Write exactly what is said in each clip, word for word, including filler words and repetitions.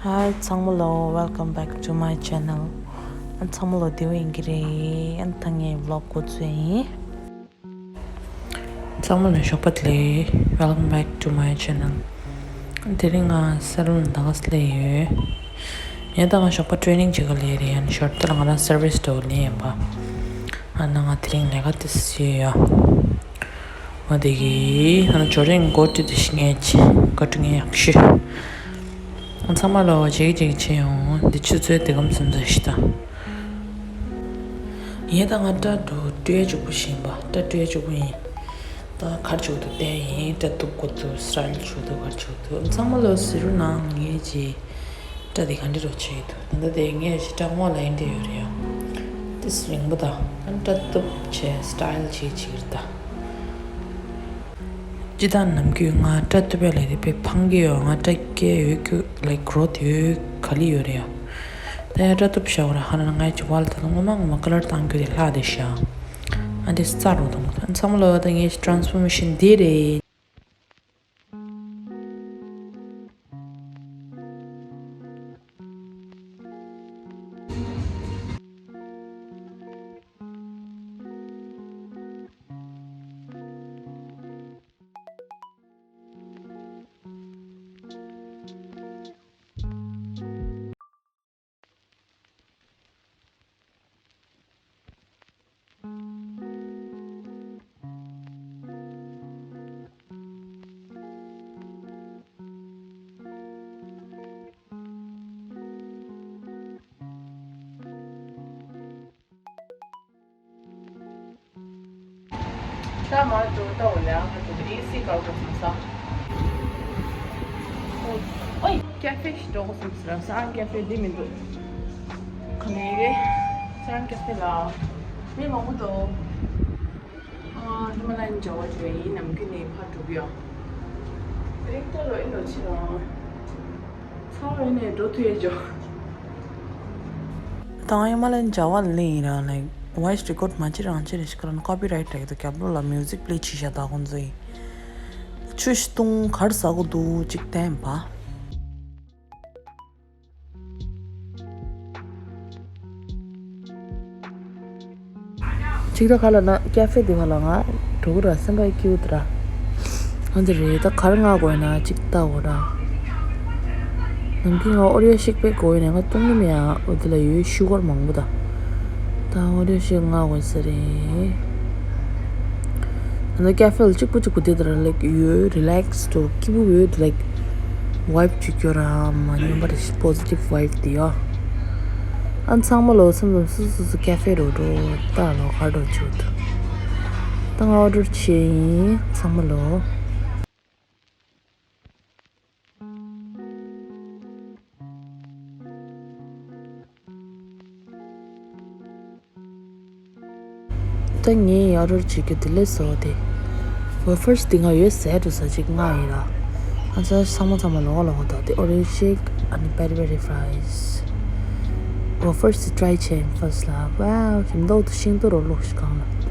Hi ཚང་མ་ལོ། Welcome back to my channel. ཨ་ཚང་མ་ལོ་བདེ་པོ་ཡིན་གྱི་རེད། ཨ་ད་ངས་vlog འགོ་བཙུགས་ཡིན། ཚང་མ་ལ་ཞོགས་པ་བདེ་ལེགས། Welcome back to my channel. དེ་རིང་ང་ས་ལུང་ད་ག་སླེབས་ཡོད། ངས་ད་ང་ཞོགས་པ་training བྱེད་ག་སླེབས་རེད། ཡང་ཞོར་དེ་ལ་ང་རང་service འགྲོ་ལེ་ཡིན་པ། ཨ་ན་ང་དེ་རིང་ལས་ཀ་དེ་སུ་ཡོད་ཡ། ང་དེ་གི་ཨ་ན་ཇོ་རེན་འགོ་ཁྲིད་དེ་ཤི་ངས་ཀྱི་བཀའ་དྲིན་ངས་ཡག་ཤི། ཚང་མ་ལོ་བྱེད་ཀྱི་བྱེད་ཀྱི་བྱེད་ཡོང་། འདི་ཆུ་ཚོད་དེ་གམ་སུམ་ཙམ་ཞིག་ད། ཡིན་ད་ང་སྐྲ་འགྲོ་སྤྲོད་ཡ་གཅིག་པུ་ཞིག་ཡིན་པ། སྐྲ་སྤྲོད་ཡ་གཅིག་པུ་ཡིན། ད་གར་བྱུག་ཏུ་བལྟས་ཡིན། སྐྲ་གཏུབ་དགོས་འདུག style བྱུག་འདུག་གར་བྱུག་འདུག་ཚང་མ་ལོ་ཟེར་རུ་ནང་ངས་ཀྱི་སྐྲ་དེ་ག་འདྲ་རོ་བྱེད་འདུག་ད་ལྟ་དེ་ངས་ཀྱི་སྐྲ་སྔོ་ལ་ཡིན་དེ་ཡོད་རེད་ཡ། དེ་རིང་པོ་ད་སྐྲ་གཏུབ་བྱས་style བྱེད་བྱེད་ཀྱི་རེད་ད། སྤྱི་བཏང་ནམ་རྒྱུན་ང་སྐྲ་གཏུབ་པའི་ལས་དེ་དཔེ་ཕངས་ཀྱི་ཡོད། ང་སྐྲ་སྐྱེས་ཡོད་རྒྱུ་like growth ཡོད་ག་ལི་ཡོད་རེད་ཡ། ད་ཡ་སྐྲ་གཏུབ་བཞག་པ་ར་ཧ་ན་ང་ཅི་བལ་ད་ངོ་མ་ངོ་མ་color བཏང་རྒྱུ་དེ་ལྷག་དེ་ཤ། ཨ་འདི་རྩ་རུ་དང་ཚང་མ་ལོ་ད་ངས་transformation འདི་རེད། ད་མ་འགྲོ་ད་འོ་ལ་ང་ཚོ་ཨེ་སི་གར་གོ་སོང་ས། ཨོ་ཨོ་ཀེ་ཧྥེ་ཞིག་འགྲོ་གོ་སོང་ས། ས་ཀེ་ཧྥེ་འདི་མི་འདུག་ག་ནས་རེད། ས་ཀེ་ཧྥེ་ལ་མི་མང་པོ་འདུག་ཨ་ཧི་མ་ལ་ཡན་ཇ་བ་ཅིག་ཡིན། ནམ་རྒྱུན་ནས་ཕར་འགྲོ་གི་ཡོད། རིག་ཏོ་ལོ་ཨིན་ལོ་ཆི་རང་ཚང་རེ་ནས་འགྲོ་ཐུབ་ཡས་ཇོ། ད་ཡང་མ་ལན་བྱ་བ་ལེན་ཡིན་ར། like voice record མ་བྱེད་རང་བྱེད་རེ་ཞིག་ཁ་ལ་copyright རེད་འདུག་རྒྱབ་ལོགས་ལ་music play བྱེད་བཞག་ད་ཁོང་ཚོ་ཡིན། ཆུ་ཤི་བཏུང་གར་ཟ་གོ་འདུག་ཅིག་བསྟན་པ། ཅིག་ད་ཁ་ལ་ན་ཀེ་ཧྥེ་དེ་བ་ལ་ང་འགྲོ་གི་ར་སེམས་པ་སྐྱིད་པོ་དེ་ར། ཨ་འདི་རེད། ད་གར་ང་དགོས་ན་ཅིག་ལྟ་འོ་ར། ནམ་རྒྱུན་ང་ཨོ་རིའོ་ཤེག་པེག་དགོས་ཡོད་ནས་ང་བཏུང་གི་མེད་ཨ། འོ་དེ་ལ་ཡོད་ཤུ་གར་མང་པོ་ད། ད་ཨོ་རིའོ་ཤེག་ང་དགོས་ས་རེད། ཨ་ནི་ཀེ་ཧྥེ་ལ་གཅིག་པུ་གཅིག་པུ་དེ་ལྟར་like ཡོད་relax དུ་སྐྱིད་པོ་ཡོད་like vibe ཅིག་སྐྱོ་ར་མ་ཉམས་པ་རེ་positive vibe དེ་ཡོད། ཨ་ཚང་མ་ལོ་མཚམས་མཚམས་སུ་སུ་སུ་ཀེ་ཧྥེ་རོ་འགྲོ་ལྟ་ལོ་ག་འགྲོ་བཅུག་ད་ང་ཨོ་ཌར་བྱས་ཡིན་ཚང་མ་ལོ། ད་ངས་ཨོ་ཌར་བྱེད་རྒྱུ་དེ་ལས་བཟོ་དེ། ཝེ་ཕར་སི་དེ་སྔ་ཡོད་ཟས་འགྲོ་ས་ཅིག་ལྔ་ཡིན་ལ། ཨ་ཚ་ཚང་མ་ཚང་མ་ལོག་ལོག་འདུག་དེ་ཨོ་རེན་ཇི་ཤེག་ཨ་ནི་པེ་རི་པེ་རི་ཕ་རའི་སི། ཝེ་ཕར་སི་ཊི་རའི་བྱས་ཡིན་ཕར་སི་ལ། ཝའོ་ཞིམ་མདོག་ཏུ་ཤིང་ཏོག་རོ་ལོག་ཤིག་གང་ལ།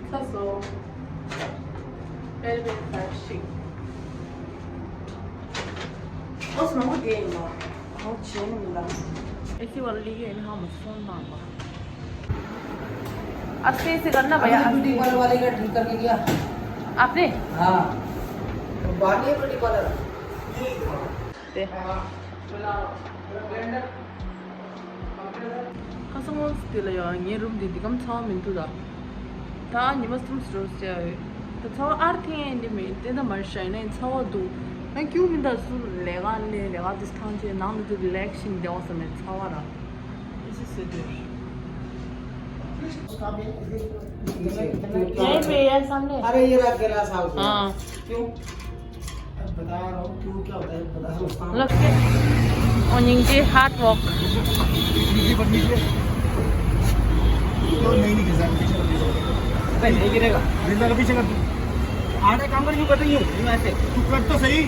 ཚ་སོ། དཔེ་དཔེ་ཚ་ཞིག་ཨོ་སི་མང་པོ་དེ་ཡིན་ནོ། ཨོ་བྱས་ནི་མི་འདུག་ཨེ་སི་ཝ་ལ་ལི་ཡོད་ནི་ཧ་མ་སོང་དང་པ། आपसे ऐसे करना भैया। आपने beauty parlour वाले का ठीक करके गया। आपने? हाँ। तो बाहर नहीं ब्यूटी पार्लर। དེ། ཁ་སང་ངོ་དེ་ལ་ཡང་ངའི་རུམ་དེ་འདི་གམ་ཚང་མི་འདུག་ད། ད་ཉི་མ་གསུམ་སུ་རོ་ཟེར་ཡོད། ད་ཚ་བ་ཨར་ཐེན་འདི་མེད་དེ་ད་མར་ཤ་ཡིན་ན་ཚ་བ་འདུག་ང་ཁྱུ་མི་འདའ་སུ་ལས་ཀ་ལས་ལས་ཀ་དུ་ཐང་ཆེ་ནང་དུ་རི་ལེག་ཤིང་བདེ་བ་ས་མེད་ཚ་བ་ར། ཨི་སི་སི་དུ། नहीं भैया सामने। अरे ये रहा गिलास हाउस। हाँ। क्यों? बता रहा हूँ क्यों, क्या होता है, बता रहा हूँ। लग के। और नीचे हार्ड वर्क। नीचे पर नीचे। तो नहीं, नहीं गिर सकता, पीछे कर दीजिए। नहीं, नहीं गिरेगा। गिरने का पीछे कर दो। आधा काम कर, यूं करते, यूं, यूं ऐसे। तू कर तो सही।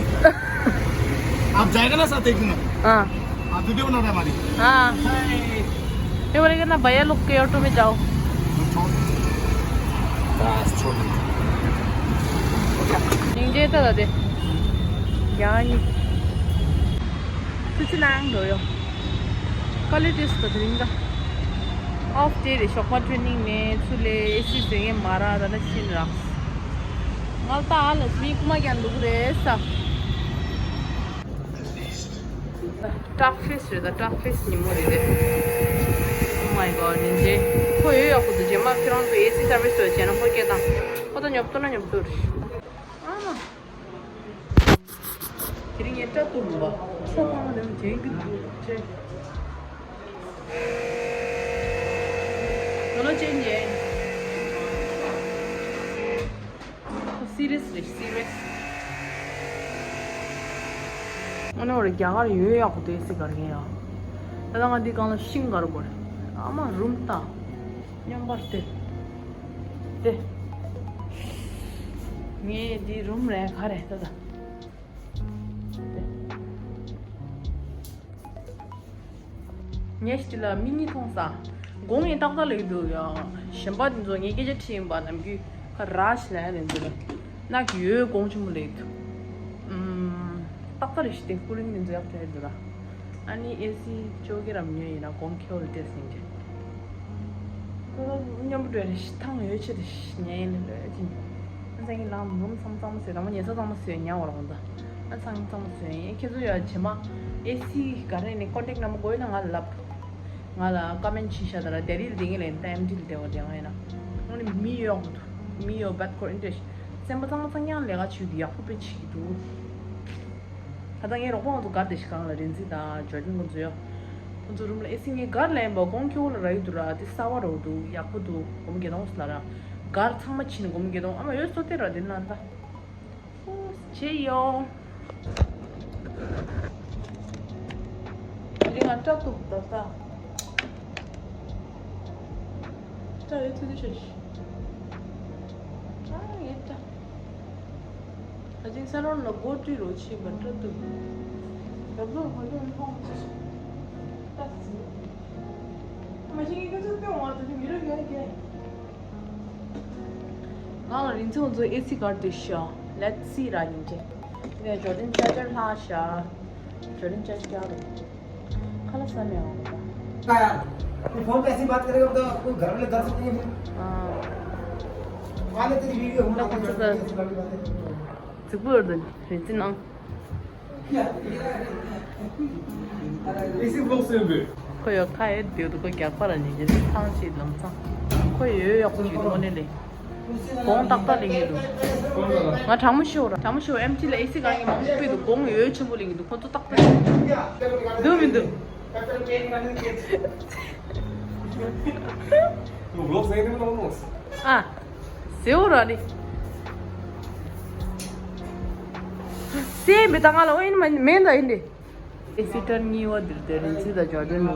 आप जाएगा ना साथ एक दिन। हाँ। आप वीडियो बना रहे हमारी। हाँ। हाय। ये बोलेगा ना, भैया लोग के ऑटो में जाओ। छोड़। बस, छोड़। नीचे तो दे। क्या नहीं। कुछ लांग दो यो। क्वालिटी तो दृंगा। ऑफ डे रे शॉक मा ट्रेनिंग में चुले एसी से मारा दा ना छिन रहा। गलता हाल मी कुमा ज्ञान दुख रे सा। Toughest རེད་ད། Toughest ཉིན་མོ་རེད་དེ། Oh my god ཉིན་རྗེ། ཁོ་ཡོད་ཡག་པོ་འདུག་རྗེས་མ་ཁྱེད་རང་ཚོ་ཨེ་སི་སར་བིས་ཚོ་བྱས་ན་ཁོ་སྐད་བཏང་། ཁོ་ད་ཉོབ་ཏོ་ན་ཉོབ་ཏོ་རེད། ཨ་མ། དེ་རིང་ངས་སྐྲ་གཏུབ་མ་པ། ཚ་བཏང་ནས་དྲན་གི་འདུག་ཁྲེ། ལོ་ལོ་ཅན་ཅན། སི་རི་ཡས་རེད། སི་རི་ཡས། ཨ་ནི་འོ་རེད། རྒྱ་གར་ཡོད་ཡག་པོ་དེ་སི་གར་ཡིན་ཡ། ད་ལྟ་ང་འདི་སྒང་ལ་ཤིང་གར་དགོས་རེད། ཨ་མ་རུམ་ལྟ། སྙོམས་པར་དེ། དེ། ངའི་འདི་རུམ་རེད་ག་རེད་ད་ལྟ། དེ། ངས་ཞི་ལ་མི་གཉིས་མཐོང་ས། དགོང་ཡིན་ཏག་ཏག་ལེགས་འདུག་ཡ། གཞན་པ་འདི་ཚོ་ངས་སྐད་ཆ་དྲིས་ཡིན་པ་ནམ་རྒྱུན་ཁ་ར་ཞིག་ལ་ཡ་ལེན་འདུག་ལ། ནག་ཡོད་དགོང་ཆུ་མོ་ལེགས་འདུག་ཨུམ། ཏག་ཏག་རེ་ཞིག་སྟེ་ཀུ་རིང་འདི་ཚོ་ཡག་ཐལ་འདུག་ལ། ཨ་ནི་ཨེ་སི་ཅོ་གེ་རམ་ཉོས་ཡིན་ན་དགོང་ཁེའུ་ལ་ཏེ་སེང་གེ། ཁོ་ལ་མཉམ་པོ་འགྲོ་རེ་ཞིག་ཐང་ཡོད་ཆེ་རེ་ཞིག་ཉན་ཡིན་ལ་ལོས་ཅིང་། ཨ་ཚང་གི་ལམ་རུམ་ཚང་ཚང་མ་ཟོས་དང་པོ་ཉལ་ས་ཚང་མ་ཟོས་ཉལ་བར་འོང་ད། ཨ་ཚང་གི་ཚང་མ་ཟོས་ཡིན། ཁྱེད་ཚོ་ཡ་རྗེས་མ་ཨེ་སི་ག་རེ་ནས་ཀོན་ཊེག་ནམ་བར་དགོས་ཡོད་ན་ང་ལ་ལབ། ང་ལ་ཀོ་མེན་ཊི་བྱེད་ཤ་ད་ར་ལྡི་ལི་ལ་བསྡད་ངེས་ལ་ཡིན་ད། ཨེམ་ཊི་ལ་བསྡད་པ་བསྡད་ང་ཡིན་ན། དངོས་གནས་མི་གཡོག་འདུག་མི་གཡོག་བད་ཁོར་ཨིན་ཏེ། སེམས་པ་གཙང་མ་གཙང་རྐྱང་ལས་ཀ་བྱེད་དུས་ཡག་པོ་དཔེ་བྱེད་ཀྱི་འདུག་ད་ལྟ་ངའི་རོགས་པ་ང་ཚོ་གར་དེ་ཞིག་གང་ལ་རིན་ཚིག་དང་ཇོ་ཌན་ཁོ་ཚོ་ཡོད། ཁོ་ཚོ་རུམ་ལ་ཨེ་སི་ངའི་གར་ལ་ཡིན་པ་དགོང་ཁྱོད་ལ་ར་ཡོད་དུ་ར་དེ་གསར་བ་རོ་འདུག་ཡག་པོ་འདུག་སྒོར་མོ་བརྒྱད་སྟོང་ལ་ར། གར་ཚང་མ་ཕྱིན་ནས་སྒོར་མོ་བརྒྱད་སྟོང་ཨ་མ་ཡོད་སོ་དེ་ར་དེ་ན་ད། ཨོ་ཆེ་ཡོ། རིང་ང་སྐྲ་གཏུབ་ད་ད། སྐྲ་རེ་ཐུ་ཐུ་ཆོད་ཆི། ཨ་ངའི་སྐྲ། ད་ཅིག་ས་ལོན་ལ་སྒོ་བཀྲུས་རོགས་བྱེད་པ་སྐྲ་གཏུབ། རབ་ལོ་ཧོ་ལོ་མཐོང་ཆི། སྐྲ་ཟིན། མ་ཤེས་ངའི་སྐད་ཆ་སྟོན་འོང་ད་ཅིག་མི་རོ་རྒྱག་རྒྱག་ང་ལ་རིན་ཚོགས་ཚོ་ཨེ་སི་གར་དུ་ཤོག Let's see ར་ཡིན་ཅེ། ངས་ཇོ་ཌན་ཅར་ཇར་ལྷག་ཤག་ཇོ་ཌན་ཅར་ཇར་རྒྱག་རོགས། ཁ་ལག་ཟ་མི་འོང་ད། क्या यार? ये फोन पे ऐसी बात करेगा, बताओ, कोई घर वाले घर से नहीं है फिर? हाँ। वाले तेरी वीडियो हम लोग को ऐसी बात है। རྫིག་པོ་ཡོད་དོ་རེད་ཅི་ནང་། ཁོ་ཡོད་ཁ་ཡོད་དེ་དུ་ཁོ་རྒྱག་པ་ར་ཉིན་རྗེས་ཐང་ཆད་ལམ་སང་། ཁོ་ཡོད་ཡོག་པོ་ཞིག་དངོས་གནས་ལས། གོང་ཏག་ཏག་ལེན་གྱི་འདུག་ང་དྲང་མོ་ཤོད་ར་དྲང་མོ་ཤོད། ཨེམ་ཊི་ལ་ཨེ་སི་གང་ཡིན་མང་པོ་སྤེལ་འདུག་གོང་ཡོད་ཆེན་པོ་ལེན་གྱི་འདུག་ཁོ་ཚོ་ཏག་ཏག་འདུག་མི་འདུག་ཨ། སེའུ་ར་ནི། སེ་མི་ད་ང་ལ་ཨོ་ཡིན་མ་མེན་ད་ཡིན་ཏེ། ཨེ་སི་ཊར་གཉིས་པ་འདིར་དེ་རིན་ཚིག་དང་འབྱོར་འདྲེན་མི།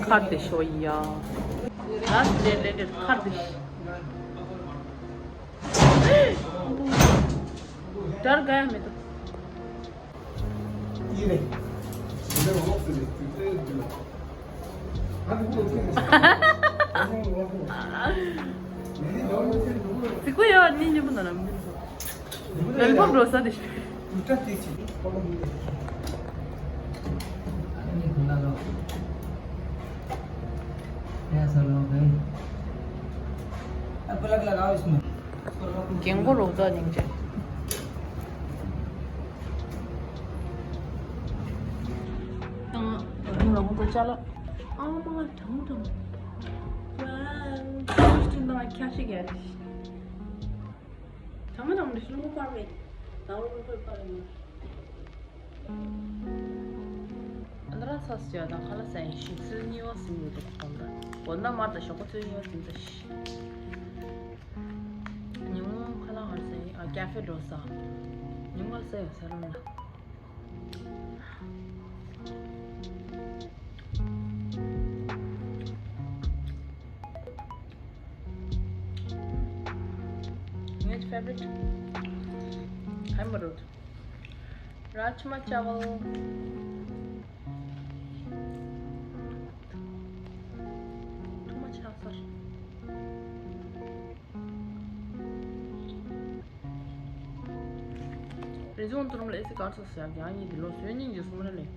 ཁར་དེ་ཤོ་ཡ། ལ་སི་ཊི་ཌེ་ལེ་ཊེཌ་ཁར་དེ་ཤི། ཌར་ག་ཡ་མེད་དོ། ये नहीं। ཚིག་པ་ཡོད་ནི་ཉིན་མོ་ན་ལམ་ལན་ཕོབ་འགྲོ་ས་དེ། རྒན་གོ་རོགས་ད་ནིང་ཅེ། ཨ་མ་དང་དང་ཁྱ་ཤི་ག་རེ། དང་མ་དང་མ་ཤི་ལོ་པར་མེད། ད་ལོ་པར་པར་མེད། ཨ་ན་ར་ཚ་སུ་ཡ་དང་ཁ་ལ་སའི་ཤིང་ཚུལ་གཉིས་པ་ཟིན་ཡོད་འདུག་གོང་ལ། དགོན་ན་མར་དང་ཞོགས་པ་ཚུལ་གཉིས་པ་ཟིན་ཚ་ཤི། ཉིན་མོ་ཁ་ལ་ཧར་སའི་ཨ་ཀ་ཧྥེ་འགྲོ་ས། ཉིན་མོ་ལ་ས་ཡོད་ས་རང་ལ། ངའི་favorite ཧ་མ་རུད། རཱཇ་མ་ཅ་ཝལ། ཐུག་མ་ཆགས་སར། རི་ཛོན་ཏུ་རུམ་ལ་ཨེ་སི་གར་སོ་ཟེར་ཡག་ཡང་ཡིན་འདི་ལོ་སོན་ཉིན་གྱི་སུམ་ར་ལས།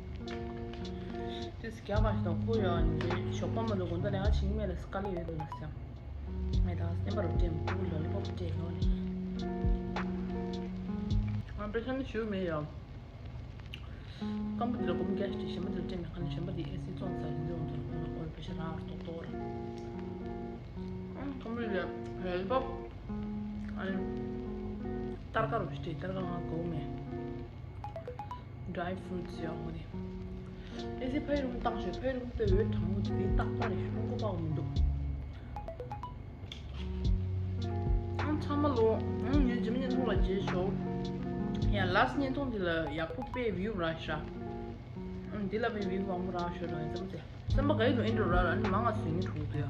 དུས་སུ་རྒྱག་པ་ཞིག་དང་ཁོ་ཡོད་ཨ་ནི་ཞོགས་པ་མ་ལོ་དགོང་དག་ལས་ང་ཕྱིན་མེད་ལ་སི་ཀ་ལི་ཡོད་འདུག་ལ་ཟེར། ངས་ད་སེམས་པ་རུ་སྤྲད་མི་ཁུག་ལོ་ལི་པོབ་སྤྲད་ཡོད་ནི། ང་པེ་ཤ་ནི་ཞུ་མེད་ཡོད། སྐམ་པོ་འདི་ལ་སྒོམ་རྒྱག་ཞིག་གཞན་པ་འདི་ལ་སྤྲད་མེད་ཁ་ནི་གཞན་པ་འདི་ཨེ་སི་བཙོང་ཚར་ཡིན་འདི་འོང་དུ་ལ་ཁོ་ན་ཁོ་ལ་པེ་ཤ་རག་ར་ཏོག་ཏོག་ར། ཨང་སྐམ་པོ་འདི་ལ་ལི་པོབ། ཨ་ནི་སྟར་ཀ་རུ་ཞིག་སྤྲད་སྟར་ཀ་ང་དགོས་མེད། dry fruits ཡོད་ངོ་ནི། ཨེ་སི་ཕ་ཡི་རུམ་བཏང་ཞོད་ཕ་ཡི་རུམ་དེ་འོད་གྲང་མོ་དེ་རྟག་པར་རེ་ཤོང་གོ་པའོ་མི་འདུག་ཨང་ཚང་མ་ལོ། ཨང་ངའི་རྗེས་མ་བརྙན་ཐུང་ལ་མཇལ་ཤོག་ཡང་last བརྙན་ཐུང་འདི་ལ་ཡག་པོ་དཔེ་view རག་ཤག་ཨང་འདི་ལ་དཔེ་view མང་པོ་རག་ཤོག་རོགས་ཡིན་ཙམ་ཚེ། སེམས་པ་ག་ཡི་ལོ་ཨིན་འགྲོ་ར་ར་ནི་མང་ང་སུ་ཡིན་གྲུག་འདུག་ཡ།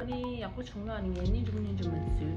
ཨ་ནི་ཡག་པོ་བྱུང་ན་ཨ་ནི་ངས་སྙིང་རྗེ་མོ་སྙིང་རྗེ་མོ་ཟེར།